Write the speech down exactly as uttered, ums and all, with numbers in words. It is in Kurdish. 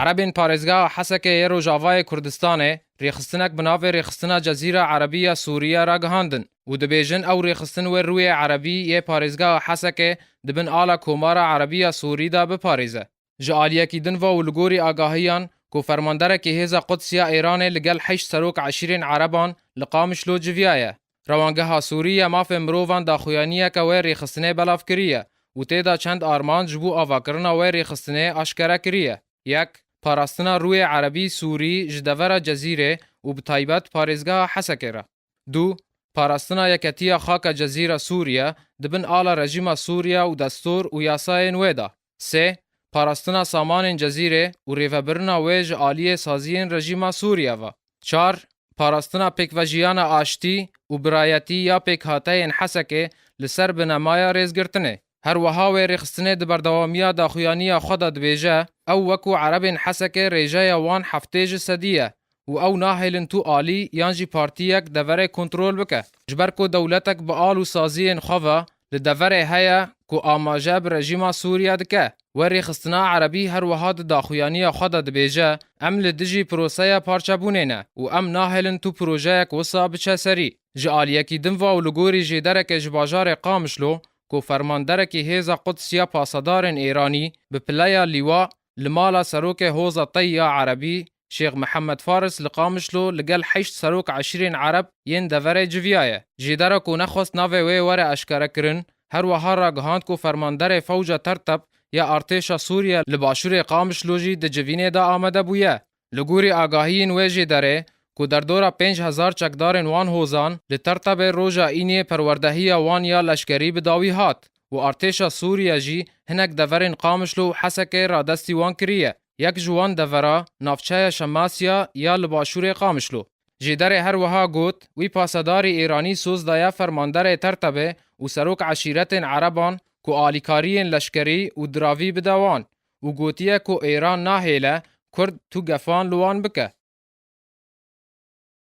Erebên parêzgeha Hesekê yê Rojavayê Kurdistanê rêxistinek bi navê Rêxistina Cezîra Erebî ya Sûrî ye ragihandin û dibêjin ew rêxistin wê rûyê erebî yê parêzgeha Hesekê di bin ala Komara Erebî ya Sûrî de biparêze. Ji aliyekî din ve û li gorî agahiyan ku fermanderekî hêza Quds ya Êranê li gel heşt serok eşîrên ereban li Qamişlo civiyaye. Rewangeha Sûrî ya Mafên Mirovan daxuyaniyeke wê rêxistinê belav kiriye û tê de çend armanc ji bo avakirina wê rêxistinê aşkere kiriye. Yek, parastina rûyê erebî Sûrî ji devera Cezîrê û bi taybet parêzgeha Hesekê re. Du, parastina yeketiya xaka Cezîra Sûriye di bin ala rejîma Sûriye û destûr û yasayên wê de. Sê, parastina samanên Cezîrê û rêvebirina wê ji aliyê saziyên rejîma Sûriye ve. Çar, parastina pêkvejiyana aştî û birayetî ya pêkhateyên Hesekê li ser binemaya rêzgirtinê. Her wiha wê rêxistinê di berdewamiya daxuyaniya xwe de dibêje, ew wekû erebên Hesekê rêjeya wan heftê ji sedî ye û ew nahêlin tu alî yan jî partiyek deverê kontrol bike. Ji ber ku dewletek bi al û saziyên xwe ve li deverê heye ku amaje bi rejîma Sûriye dike. Wê rêxistina erebî her wiha di daxuyaniya xwe de dibêje, em li dijî proseya parçebûnê ne û em nahêlin tu projeyek wisa biçe serî. Ji aliyekî din ve û li gorî jêderekê ji bajarê Qamişlo ku fermanderekî hêza Quds ya pasedarên Êranî bi pileya lîwa li mala serokê Hoza Tey ya Erebî Şêx Mihemed Faris li Qamişlo li gel heşt serok eşîrên Ereb yên deverê civiyaye. Jêdera ku nexwest navê wê were eşkerekirin, her wiha ragihand ku fermanderê fewca Terteb ya artêşa Sûriye li başûrê Qamişlo jî di civînê de amade bûye. Li gorî agahiyên wê jêderê ku derdora pênc hezar çekdarên wan hozan li Tertebê roja Îniyê perwerdehiya wan ya leşkerî bi dawî hat û artêşa Sûriye jî hinek deverên Qamişlo û Hesekê radestî wan kiriye. Yek ji wan devera navçeya Şemasya ya li başûrê Qamişlo. Jêderê her wiha got, wî pasedarî Êranî soz daye fermanderê Tertebê û serok eşîretên Ereban ku alîkariyên leşkerî û diravî bide wan û gotiye ku Êran nahêle Kurd tu gefan li wan bike.